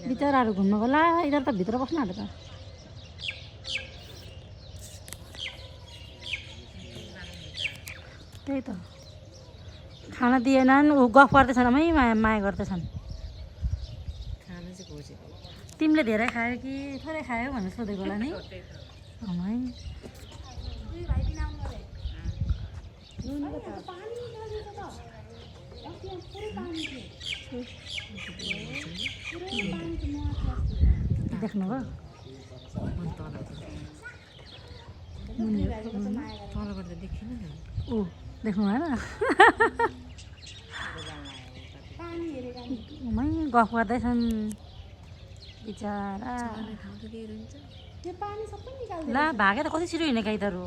बिचराहरू घुम्नु होला यिनीहरू त भित्र बस्नु आँट्यो त त्यही त खाना दिएनन् ऊ गफ गर्दैछन् अमै माया गर्दैछन् तिमीले धेरै खायो कि थोरै खायो भनेर सोधेको होला नि अमै देख्नुभयो तलबाट त देखिन नि ऊ देख्नु भएन मै गफ गर्दैछन् बिचरा ला भागे त कति छिटो हिँडेका यिनीहरू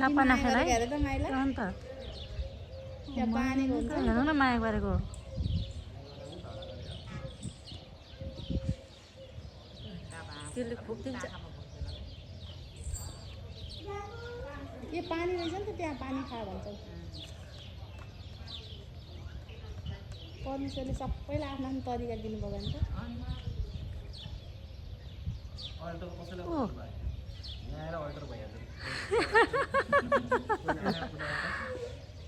लापा नखेर है अन्त हेर्नु न माया गरेको त्यसले खोपिदिन्छ यो पानी रहेछ नि त त्यहाँ पानी खा भन्छ परमेश्वरले सबैलाई आफ्नो आफ्नो तरिका दिनुभयो भने त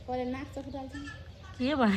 पहिले नाक चकुटाल्छ के भयो